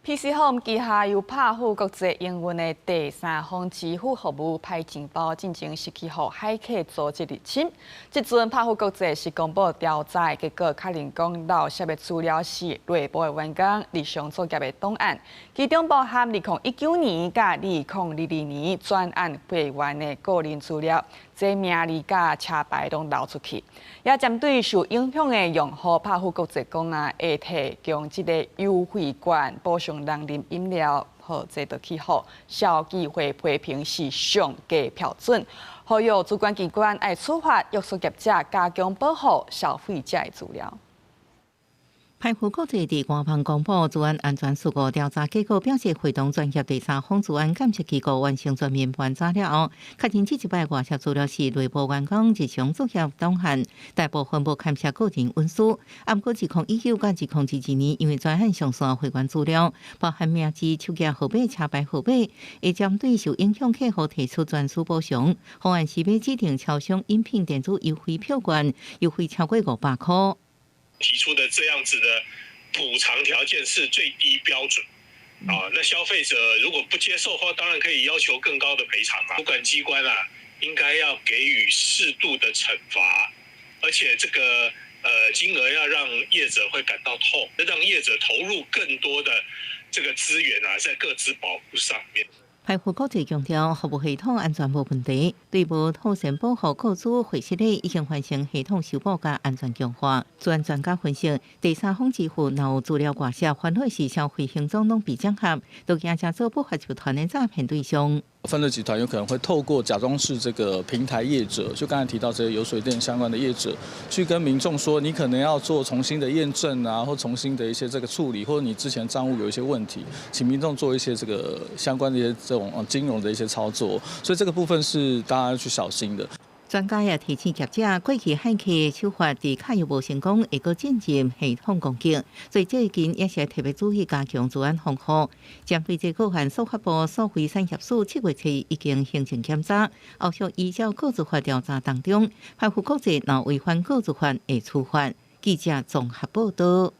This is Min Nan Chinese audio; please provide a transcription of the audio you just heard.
PC Home 旗下由拍富國際營運的第三方支付服務歹錢包，進前是去予駭客組織入侵。這陣拍富國際是公布調查的結果，確認講漏洩的資料是內部的員工日常作業的檔案，其中包含2019年佮2022年專案會員的個人資料，這名字佮車牌攏流出去。也針對受影響的用戶，拍富國際講啊，會提供這個優惠券補償人啉飲料，予這就去予消基會批評是上低標準，呼籲主管機關愛處罰約束業者加強保護消費者的資料。拍富國際佇官網公布資安安全事故調查結果，表示會同專業第三方資安檢測機構完成全面盤查了後，確認這一擺外洩資料是內部員工日常作業檔案，大部分無牽涉個人隱私。毋過2019佮2022年，因為專案上線會員資料，包含名字、手機號碼、車牌號碼，會針對受影響客戶提出專屬補償方案，是欲指定超商飲品電子優惠票券，優惠超過500箍。提出的這樣子的補償條件是最低標準啊，那消費者如果不接受的話，當然可以要求更高的賠償嘛。主管機關啊，應該要給予適度的懲罰，而且這個金額要讓業者會感到痛，讓業者投入更多的這個資源啊，在個資保護上面。拍富國際強調，服務系統安全無問題，對無妥善保護個資會失禮已經完成系統修補佮安全強化。資安專家分析，第三方支付若有資料外洩，煩惱是消費行蹤攏被整合，都驚成做不法集團的詐騙對象。犯罪集團有可能會透過假裝是這個平台業者，就剛才提到這些有水電相關的業者，去跟民眾說，你可能要做重新的驗證啊，或重新的一些這個處理，或者你之前賬戶有一些問題，請民眾做一些這個相關的一些這種金融的一些操作，所以這個部分是大家要去小心的。專家也提醒業者，過去駭客手法佇卡友無成功，會閣進入系統攻擊，所以最近也是特別注意加強資安防護。針對這個案，數發部數位產業署7月初已經行政檢查，後續依照個資法調查當中，拍富國際若違反個資法會處罰。記者綜合報道。